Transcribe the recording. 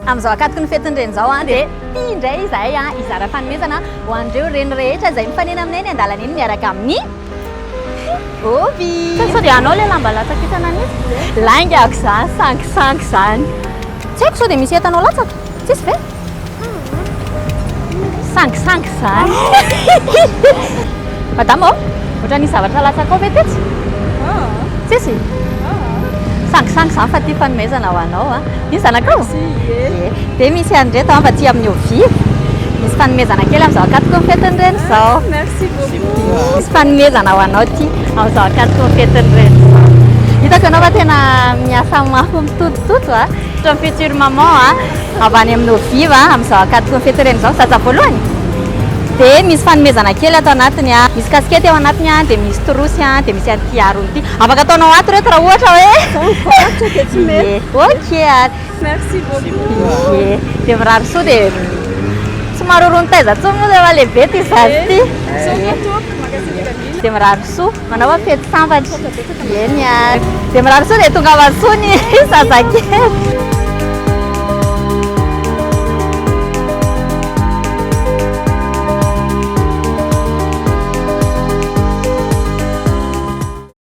Amin'izao ankatoky ny fetin'ny reny izao dia tia indray izahay hizara fanomezana ho an'ireo reny rehetra izay mifanena aminay eny an-dalana eny miaraka amin'ny Ovy. Sao dia anao ilay lamba latsaka isana an'izy? Laingako izany, sangisangy izany. Tsy haiko sao dia misy entanao latsaka? Tsisy ve? Sangisangy izany. Madama ô, ohatran'ny nisy zavatra latsaka ao ve tetsy? Tsisy? Sangisangy izany fa ity fanomezana ho anao a. Misy zanakao? Ie. Dia misy an'ireto an, fa aty amin'ny Eau-Vive. Misy fanomezana kely amin'izao ankatoky ny fetin'ny reny izao. Merci beaucoup. Misy fanomezana ho anao ity amin'izao ankatoky ny fetin'ny reny izao. Hitako ianao fa tena miasa mafy mitotototo a. Ton future maman a, avy any amin'ny Eau-Vive a, amin'izao ankatoky ny fetin'ny reny izao, zaza voalohany. Dia misy fanomezana kely ato anatiny a. Misy casquette ao anatiny a, dia misy trousse a, dia misy an'ity harona ity. Afaka ataonao ato ireto raha ohatra hoe. Mivarotra dia tsy mety. Ie, ok ary. Merci beaucoup. Ie, dia mirary soa dia tsy maroro nitaiza intsony moa rehefa lehibe ity zaza ity. Misaotra tompoko, mankasitraka indrindra. Dia mirary soa, manaova fety sambatra. Eny ary. Dia mirary soa dia tongava soa ny zazakely.